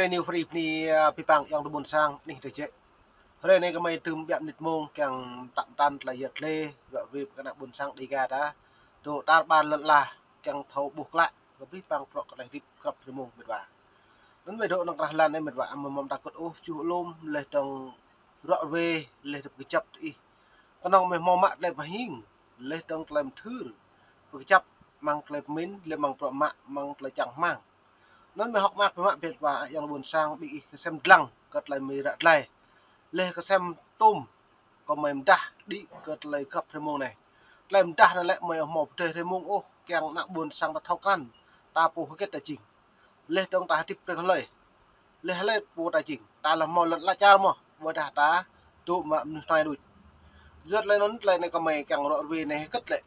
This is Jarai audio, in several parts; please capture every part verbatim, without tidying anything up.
New Free bơni, ơ, pơpă yŏng tơ ƀôn sang anih tơ jĕ. Hrơi anai gơmơi tơm biă mơnit mông kiăng tăm tăn tơlơi yăt lĕ, ră ruai kơ ană ƀôn sang Dega ta. Tơ tar ƀar lŏn ala kiăng thâo ƀuh klă, kơ pơpă bruă kơ tơlơi hơdip krăp rơmông mĕt wa. Anŭn mĕt dŏ nŏng krah lan anai mĕt wa, amăng mơ̆ng ta kơt ôh, čuh lŏm, lĕ tơng ră ruai, lĕ tơp kơjăp tơ ih. Kơnơ̆ng mĕ hmâo mă tơlơi pơhing, lĕ tơng tơlơi mơthưr, pơkơjăp, mơ̆ng tơlơi pơmĭn, lĕ mơ̆ng bruă mă, mơ̆ng tơlơi čang hmang. Anŭn mơ̆ hŏk mơak pơmă pĕt wa yŏng ƀôn sang ƀing ih kơsem dlăng kơ tơlơi mơi ră tơlơi. Lĕ kơsem tôm kơ mơi mơdah đĭ kơ tơlơi krăp rơmông anai. Tơlơi mơdah anai lĕ mơi hmâo pơdơi rơmông ôh, kiăng ană ƀôn sang ta thâo krăn, ta pô hơget ta jing. Lĕ tơng ta hơdip prĕk hlơi. Lĕ hlơi pô ta jing. Ta lĕ hmâo lŏn ala čar mơ̆, ƀôdah ta tŭ mă mơnuih tơnai đôč. Yua tơlơi anŭn tơlơi anai kơ mơi kiăng ră ruai anai hơget lĕ.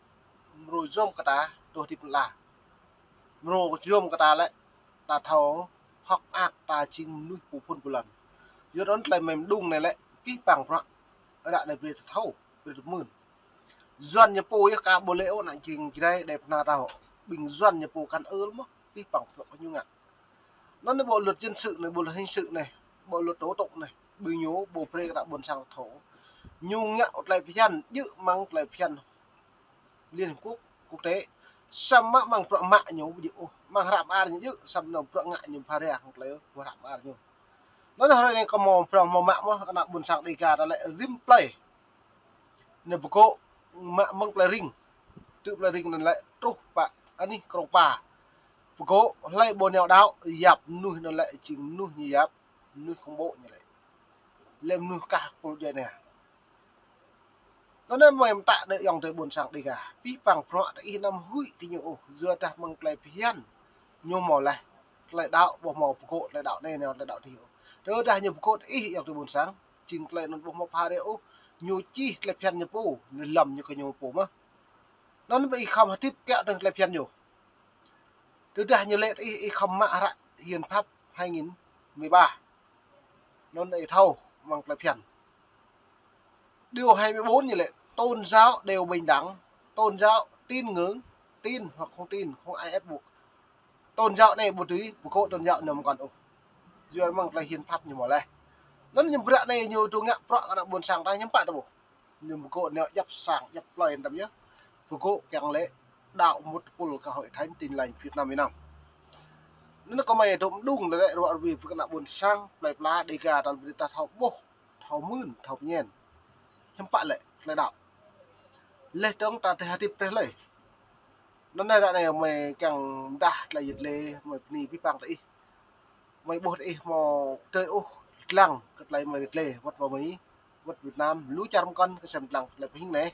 Mrô yôm kơ ta tŭ hơdip lĕ. Mrô yôm kơ ta lĕ, ta thâo hŏk mơak ta jing mơnuih pô phŭn pô lăn. Yua anŭn tơlơi mơi mơđung anai lĕ, pơpă bruă. Ră anai brơi ta thâo, brơi ta mưn. Yuan ñu pô yơh ka ƀu lĕ ôh ană jing Jrai đe pơna ta hŏ. Ƀing Yuan ñu pô kăn ơl mơ̆, pơpă bruă kơ ñu ngă. Anŭn anai bộ luật dân sự anai, bộ luật hình sự anai, bộ luật tố tụng anai, ƀing ñu ƀu brơi kơ ană ƀôn sang thâo. Ñu ngă tơlơi phiăn, djơ̆ mơ̆ng tơlơi phiăn Liên Hợp Quốc, quốc tế, samơ̆ mơ̆ng bruă mă ñu ƀu djơ̆ ôh, mơ̆ng hră mơar ñu djơ̆, samơ̆ bruă ngă ñu phara hăng tơlơi ƀu hră mơar ñu. Anŭn hrơi anai kơ hmâo bruă hmâo mă mơ̆, ană ƀôn sang Dega ta lĕ rĭm plơi. Anai pơgŏ mă mơ̆ng plơi Ring, tŭ plơi Ring anŭn lĕ truh pă anih Krông Pa. Pơgŏ hlơi ƀu nao đaŏ, yap mơnuih anŭn lĕ jing mơnuih ñu yap, mơnuih khủng bố ñu lĕ. Lĕ mơnuih kah pul djuai anai. Anŭn anai mơi mơtă anai yŏng tơ ƀôn sang Dega. Pơpă bruă tơ ih anăm huĭ tơ ñu ôh, yua dah mơ̆ng tơlơi phiăn. Ñu hmâo lĕ, tơlơi đaŏ ƀu hmâo pơgŏ tơlơi đaŏ anai, nao tơlơi đaŏ tơ ih ôh. Tơdah ñu pơgŏ tơ ih yŏng tơ ƀôn sang, jing tơlơi anŭn ƀu hmâo phara ôh, ñu čih tơlơi phiăn ñu pô, ñu lăm ñu kơ ñu pô mơ̆. Anŭn ƀing ih khŏm hơdip kiaŏ tơng tơlơi phiăn ñu. Tơdah ñu lĕ tơ ih, ih khŏm mă hră hiến pháp hai nghìn mười ba. Anŭn ih thâo mơ̆ng tơlơi phiăn. Điều hai mươi bốn ñu lĕ, tôn giáo đều bình đẳng, tôn giáo tín ngưỡng, tin hoặc không tin, không ai ép buộc. Tôn giáo anai ƀu dưi pơgŏ tôn giáo anŭn mơkăn ôh. Yua mơ̆ng tơlơi hiến pháp ñu hmâo lĕ. Anŭn ñu bruă anai ñu tŭ ngă bruă kơ ană ƀôn sang ta hiư̆m pă ta ƀuh. Ñu pơgŏ nao djăp sang, djăp plơi tăm yơh. Pơgŏ kiăng lĕ đaŏ mŭt tơpul kơ Hội Thánh Tin Lành Việt Nam, Việt Nam. Anŭn kơ mơi tŭ mơđung lĕ ră ruai pơkă ană ƀôn sang, plơi pla Dega ta brơi ta thâo ƀuh, thâo mưn, thâo pơñen. Hiư̆m pă lĕ, tơlơi đaŏ. Lĕ tơng ta tơ hơdip prĕk hlơi. Anŭn anai ră anai mơi kiăng mơdah tơlơi yăt lĕ, mơi bơni pơpă tơ ih. Mơi ƀuh tơ ih hmâo tơlơi ôh, dlăng kơ tơlơi mơi yăt lĕ, wơ̆t ƀơi Mi, wơ̆t Việt Nam, lu čar mơkăn kơsem dlăng tơlơi pơhing anai.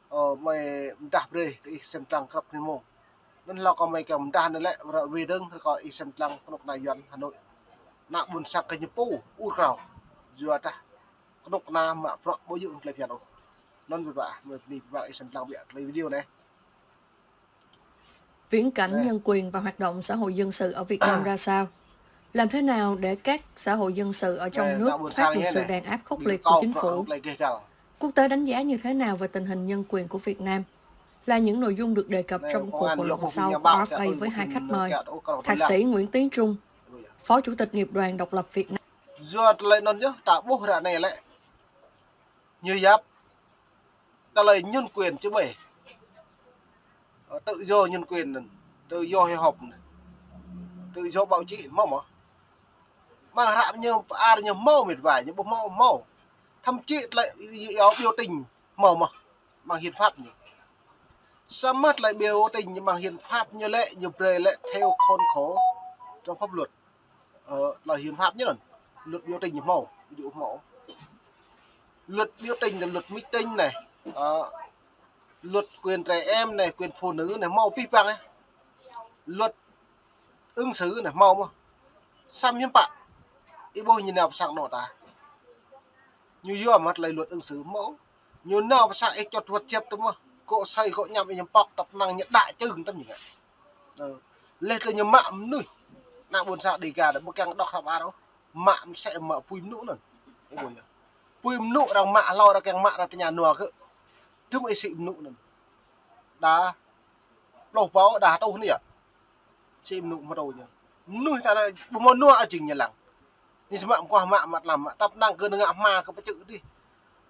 Ơ, mơi mơdah brơi tơ ih sem dlăng krăp rơmông. Anŭn hlâo kơ mơi kiăng mơdah anai lĕ, ră ruai dơ̆ng, rơkâo ih sem dlăng kơnuk kơna Yuan Hà Nội. Ană ƀôn sang kơ ñu pô, ur krao. Yua dah kơnuk kơna mă bruă ƀu djơ̆ tơlơi phiăn ôh. Anŭn mơi pơpă, mơi bơni pơpă ih sem dlăng biă tơlơi video anai. Viễn cảnh nhân quyền và hoạt động xã hội dân sự ở Việt Nam ra sao? Làm thế nào để các xã hội dân sự ở trong nước thoát được sự đàn áp khốc liệt của chính phủ? Quốc tế đánh giá như thế nào về tình hình nhân quyền của Việt Nam? Là những nội dung được đề cập trong cuộc hội luận sau của R F A với hai khách mời, Thạc sĩ Nguyễn Tiến Trung, Phó Chủ tịch Nghiệp đoàn Độc lập Việt Nam. Yua tơlơi anŭn yơh, ta ƀuh ră anai lĕ. Ñu yap tơlơi nhân quyền chứ ƀơi. Ơ, tự do nhân quyền, tự do hội họp, tự do báo chí, hmâo mơ̆? Mơ̆ng hră ñu, pơar ñu hmâo mĕt wa, ñu ƀu hmâo, hmâo. Thậm chí tơlơi, ơ, biểu tình hmâo mơ̆, mơ̆ng hiến pháp ñu. Samơ̆ tơlơi biểu tình mơ̆ng hiến pháp ñu lĕ, ñu brơi lĕ theo khuôn khổ trong pháp luật. Ơ, tơlơi hiến pháp ñu anŭn. Luật biểu tình ñu hmâo, ví dụ hmâo. Luật biểu tình, luật meeting anai, ơ, luật quyền trẻ em anai, quyền phụ nữ anai, hmâo pih păng anai. Luật ứng xử anai, hmâo mơ̆. Samơ̆ hiư̆m pă. Ih ƀuh ñu nao pơ sang anŏ ta. Ñu yua mơ̆ tơlơi luật ứng xử hmâo. Ñu nao pơ sang ih čŏt wơ̆t jep tơ mơ̆. Gŏ asơi gŏ añăm ih ñăm pŏk tăp năng ñu đaŏ čưng tăm ñu ngă. Ơ. Lĕ tơlơi ñu mă mơnuih. Ană ƀôn sang Dega đa ƀu kiăng đŏk hră mơar ôh. Mă mơsĕ mă apui mơnŭ anŭn. Ih ƀuh yơh. Apui mơnŭ arăng mă hlâo arăng kiăng mă arăng tơña nua kơ. Tơm ih sĭ mơnŭ anŭn. Đa. Pluh ƀâo đa tŭ anai yơh. Sĭ mơnŭ mơtô ñu. Mơnuih ta anai ƀu hmâo nua jing ñu lăng. Ñu či mă mơguah mă, mă tlam mă. Tăp năng kơ nao ngă hma kơ pơčư̆ dih.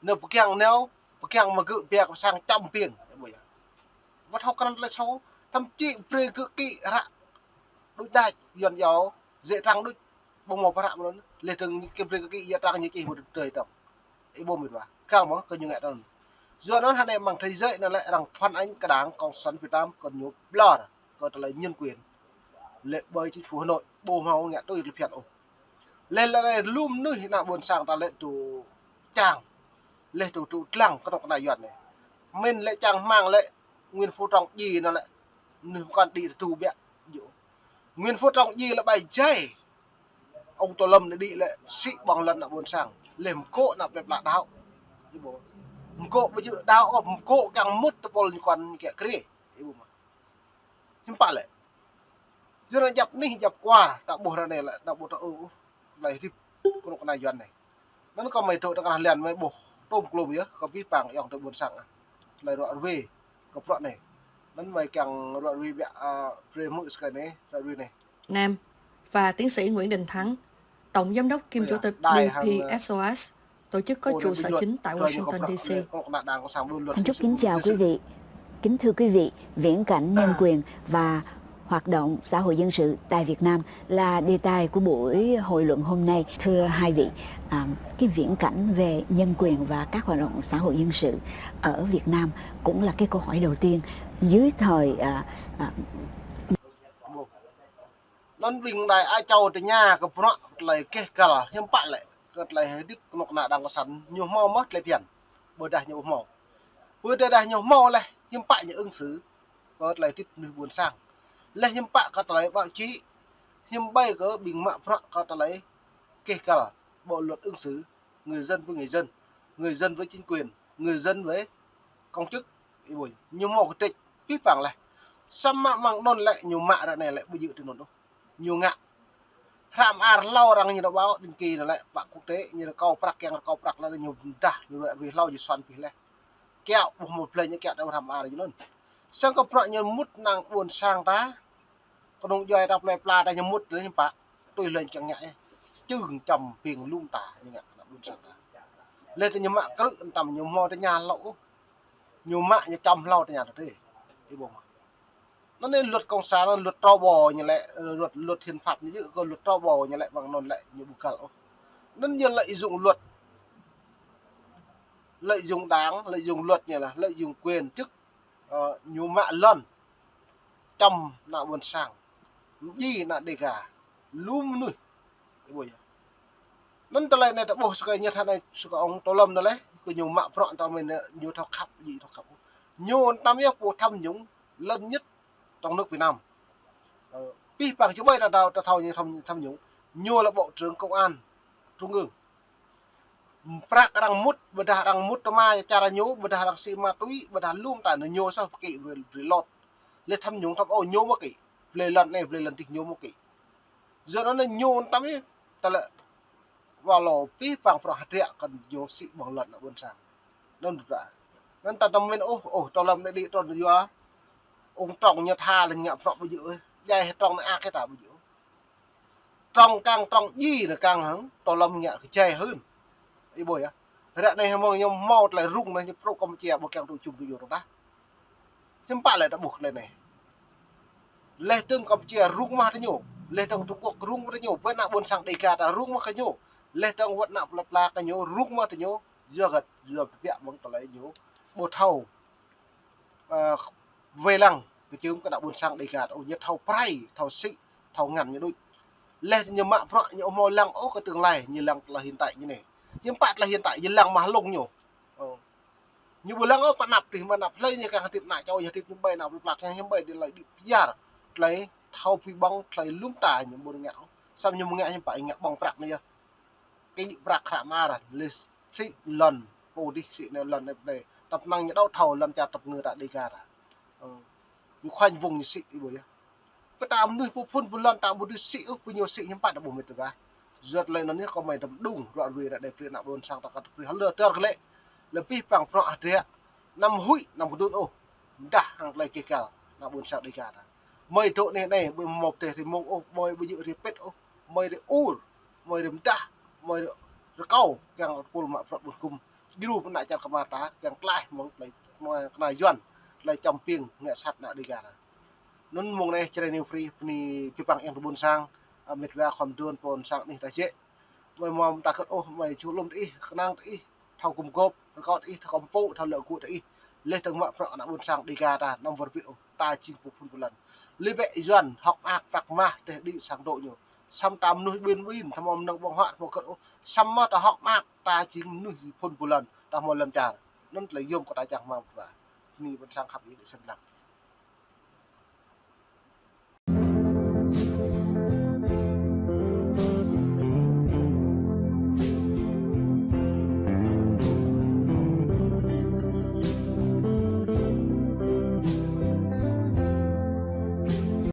Nao pơkiăng nao, pơkiăng mă gơ̆ biă kơ sang čăm piêng. Ƀu thâo krăn tơlơi sô, thậm chí brơi gơ̆ kĭ hră đôč đač, Yuan iâu, dễ dàng đôč, ƀu hmâo hră mơ̆n, leh dơ̆ng kơ brơi gơ̆ kĭ dễ dàng ñu čih mơ̆ tơdơi tŏng. Ih ƀuh mĭt wa, kal mơ̆ kơ ñu ngă tơnăn. Yua anŭn hơnai mơ̆ng thế giới anai lĕ arăng phản ánh kơ Đảng Cộng sản Việt Nam kơ ñu ƀlŏr kơ tơlơi nhân quyền. Lĕ ƀơi chính phủ Hà Nội, ƀu hmâo ngă tui tơlơi phiăn ôh. Lĕ lĕ lĕ lŏm mơnuih ană ƀôn sang ta lĕ tŭ čang. Lĕ tŭ tŭ lăng kơnuk kơna Yuan anai. Mĭn lĕ čang hmang lĕ Nguyễn Phú Trọng djai anŭn lĕ mơnuih pơkŏn đĭ tŭ biă djơ̆. Nguyễn Phú Trọng djai lĕ ƀai jai. Ŏng Tô Lâm anai đĭ lĕ sĭ ƀơ̆ng lŏn ană ƀôn sang. Lĕ mơkŏ ană plơi pla đaŏ. Ih ƀuh. Mơkŏ ƀu djơ̆ đaŏ ôh, mơkŏ kiăng mŭt tơpul ñu kŏn ñu kiăng krê. Ih ƀuh mơ̆. Hiư̆m pă lĕ. Yua anŭn djăp anih djăp kwar, ta ƀuh ră anai lĕ, ta ƀuh ta ư, ư, tơlơi hơdip kơnuk kơna Yuan anai. Anŭn kơ mơi dŏ tơkrah lăn mơi ƀuh, tôm klôm yơh, kơ abih bang ayŏng adơi ƀôn sang ah. Tơlơi ruă ruê, kơ bruă anai. Anŭn mơi kiăng ruă ruê biă, a, brơi hmư̆ sơkai anai, ruă ruê anai. Nam và tiến sĩ Nguyễn Đình Thắng, Tổng Giám đốc kiêm Chủ tịch đài hăng, ờ, B P S O S, tổ chức có trụ sở chính tại Washington, D C. Xin chúc kính chào quý vị. Kính thưa quý vị, viễn cảnh nhân quyền và hoạt động xã hội dân sự tại Việt Nam là đề tài của buổi hội luận hôm nay. Thưa hai vị, à, cái viễn cảnh về nhân quyền và các hoạt động xã hội dân sự ở Việt Nam cũng là cái câu hỏi đầu tiên. Dưới thời, à, à, Anŭn ƀing đài Á Châu tơña kơ bruă tơlơi keh kăl hiư̆m pă lĕ, kơ tơlơi hơdip kơnuk kơna Đảng Cộng sản ñu hmâo mơ̆ tơlơi phiăn. Ƀôdah ñu ƀu hmâo. Ƀôdah ñu hmâo lĕ hiư̆m pă ñu ứng xử kơ tơlơi hơdip mơnuih ƀôn sang. Lĕ hiư̆m pă kơ tơlơi báo chí, hiư̆m ƀai kơ ƀing mă bruă kơ tơlơi keh kăl, bộ luật ứng xử, người dân với người dân, người dân với chính quyền, người dân với công chức, ih ƀuh, ñu hmâo kơ trĕč, abih bang lĕ. Samơ̆ mơ̆ng anŭn lĕ ñu mă ră anai lĕ ƀu djơ̆ tui anŭn ôh. Ñu ngă. Hră mơar hlâo arăng ñu rơbâo định kỳ anŭn lĕ, pă quốc tế, ñu rơkâo prăk, kiăng rơkâo prăk lĕ ñu mơdah, ñu ruă ruê hlâo ñu suan pih leh. Kiaŏ ƀuh mơ̆ plei ñu kiaŏ tơ hră mơar ñu anŭn. Sang kơ bruă ñu mŭt ană ƀôn sang ta, kơnung djuai ta plơi pla ta ñu mŭt lĕ hiư̆m pă. Tui lĕ čang ngă, ơ. Čơ̆ng čăm piêng lŏm ta ñu ngă ană ƀôn sang ta. Lĕ tơ ñu mă krư̆ tăm ñu hmâo tơña hlâo ôh. Ñu mă ñu čăm hlâo tơña ta tê. Ih ƀuh mơ̆. Anŭn anai luật cộng sản, luật trâu bò ñu lĕ, luật, luật hiến pháp ñu djơ̆ kơ luật trâu bò ñu lĕ ƀing anŭn lĕ ñu ƀu kăl ôh. Anŭn ñu lợi dụng luật. Lợi dụng đảng, lợi dụng luật ñu lĕ, lợi dụng quyền chức. Ơ, ñu mă lŏn. Čăm ană ƀôn sang. Djai ană Đêga. Lŏm mơnuih. Ih ƀuh yơh. Anŭn tơlơi anai ta ƀuh sơkai ñu tha anai sơkai ŏng Tô Lâm anai lĕ, kơ ñu mă bruă ta mĭn ñu thâo khăp, djai thâo khăp. Ñu tăm yơh pô tham nhũng lớn nhất trong nước Việt Nam. Ơ, abih bang či ƀai ta thâo, ta thâo ñu tham, tham nhũng. Ñu là Bộ trưởng Công an Trung ương. Prăk arăng mŭt, ƀôdah arăng mŭt tơma čar ñu, ƀôdah arăng sĭ ma túy, ƀôdah lŏm ta anŭn ñu soh pơkĭ brơi, brơi lŏt. Lĕ tham nhũng tham ô ñu mơ̆ kĭ. Blơi lŏn anai, blơi lŏn dih ñu mơ̆ kĭ. Yua anŭn ñu tăm yơh, tơlơi wơ̆t lŏ abih bang bruă hơdră kơ ñu sĭ ƀơ̆ng lŏn ană ƀôn sang. Anŭn ƀu djơ̆. Anŭn ta tăm mĭn ôh, ôh, Tô Lâm anai đĭ trŭn yua. Ŏng Trọng ñu tha lĕ ñu ngă bruă ƀu djơ̆ ôh. Djai hĭ Trọng anai ăt kơ ta ƀu djơ̆ ôh. Trọng kiăng Trọng djai anai kiăng hăng Tô Lâm ngă kơ djai hưn. Ih ƀuh yơh. Ră anai hmâo ñu hmâo tơlơi rŭng anai ñu phrâo Campuchia ƀu kiăng tŭ jum tŭ yua rŏng tah. Hiư̆m pă lĕ ta ƀuh tơlơi anai. Leh dơ̆ng Campuchia rŭng mă tơ ñu. Leh dơ̆ng Trung Quốc rŭng mă tơ ñu. Ƀơi ană ƀôn sang Đêga ta rŭng mă kơ ñu. Leh dơ̆ng wơ̆t ană plơi pla kơ ñu rŭng mă tơ ñu. Yua hơget, yua biă mơ̆ng tơlơi ñu ƀu thâo. Ơ, wai lăng kơ čưm kơ ană ƀôn sang Đêga ta ôh, ñu thâo prai, thâo sĭ, thâo ngăn ñu đôč. Leh ñu mă bruă ñu ƀu hmâo lăng ôh kơ tương lai, ñu lăng tơlơi hiện tại ñu anai. Hiư̆m pă tơlơi hiện tại ñu lăng mă hlŏng ñu. Ơ. Ñu ƀu lăng ôh pơ anăp dih, mơ̆ anăp hlơi ñu kiăng hơdip ană čô, ñu hơdip ñu ƀai ană plơi pla, kiăng ñu ƀai dih lơi đĭ pơyar. Tơlơi thâo pui ƀơ̆ng, tơlơi lŏm ta ñu ƀu ngă ôh. Samơ̆ ñu mă ngă hiư̆m pă, ngă ƀơ̆ng prăk anai yơh. Kơ ñu prăk hră mơar, lĕ sĭ lŏn, pô dih sĭ anai lŏn anai pơdai. Tơpă năng ñu đaŏ thâo lŏn čar tơpă ngơ ta Đêga ta. Ơ. Ñu khoanh vùng ñu sĭ ih ƀuh yơh. Kơ ta mơnuih pô phŭn pô lŏn ta ƀu dưi sĭ ôh, pô ñu sĭ hiư̆m pă ta ƀuh mĭt wa. Yua tơlơi anŭn yơh kơ mơi tăm đung, ruă ruê ră anai brơi ană ƀôn sang ta kơ brơi hlơi tơr kơ lĕ. Lĕ abih bang bruă hơdră. Anăm huĭ, anăm kơdŭn ôh. Mơdah hăng tơlơi keh kăl ană ƀôn sang Đêga ta. Mơi dŏ anai anai, ƀu hmâo pơdơi ri mông ôh, mơi ƀu djơ̆ ri pĭt ôh, mơi ri ur, mơi ri mơdah, mơi rơkâo kiăng tơpul mă bruă ƀun gum djru pơ ană čar kơmar ta kiăng tlaih mơ̆ng tơlơi kơnua, kơnua Yuan, tơlơi čăm piêng ngă sat ană Dega ta. Anŭn mơ̆ng anai Jrai New Free bơni abih bang ayŏng adơi ƀôn sang, a, met wa khŏm dŏ pơ ƀôn sang anih ta jĕ. Mơi mơ̆ ta kơt ôh, mơi ču lŏm tơ ih, kơnang tơ ih, thâo gum gôp, rơkâo tơ ih, thâo kơmpŭ, thâo lŏ gŭ tơ ih. Leh tơ̆ng mă bruă ană ƀôn sang Dega ta, anăm wơr bĭt ôh, ta jing pô phun pô lăn. Lĕ bĕ Yuan, hŏk mơak prăk mah, teh đĭ sang dŏ ñu. Samơ̆ ta mơnuih ƀin ƀin, ta hmâo mơnơ̆ng ƀơ̆ng huă, ta hmâo kơt ôh. Samơ̆ ta hŏk mơak, ta jing mơnuih phun pô lăn, ta hmâo lŏn čar. Anŭn tơlơi yôm kơ ta čang hmang pơtva. Bơni ƀôn sang khăp ih kơ sem lăng.